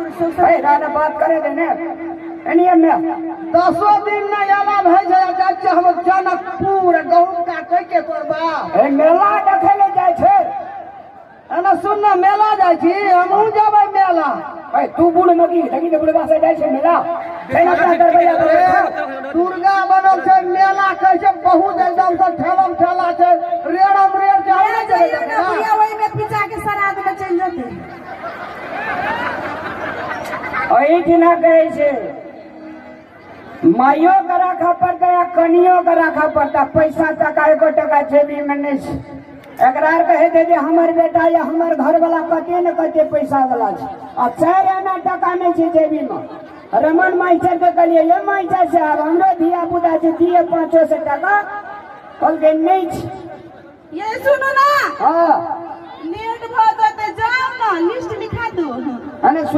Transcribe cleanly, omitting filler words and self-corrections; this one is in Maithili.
ए राना बात करे दे ने एनिए में दसो दिन नहि एला भए छै, जाइ छियै हम जनकपुर गहूम काटै के तोर बाप। ए मेला देखै ले जाइ छै। एना सुन ने, मेला जाइ छी, हमहूँ जेबै मेला। ए तू बूढ़ मगी देखी ने बुढ़वा से जाइ छै मेला। एना अपना दरबैया पर बैठल। दुर्गा बनल छै मेला, कहै छै बहुत एकदम से ठेलम ठेला छै, रेड़म रेड़ छै। हम नहि जेबै जइयो ने देखै बुढ़िया, ओहिमे पिचा के सराद में चलि जेतै। एहिठिना कहै छै माइयो के राखऽ पड़तै आ कनियो के राखऽ पड़तै। पैसा टका एको टका जेबी में नहि छै। एकरा आर कहै छै जे हमर बेटा या हमर घरवाला कते ने कते पैसा वाला छै, आ 4 आना टका नहि छै जेबी में। रमन मास्टर के कहलियै, ये मास्टर साहब हमरो धिया पुता छै, दिए 500 टका। कहलकै नहि छै। ये सुनू ना, हाँ लेट भऽ जेतै, जाउ ने, लिस्ट लिखा दू। अरे सुन।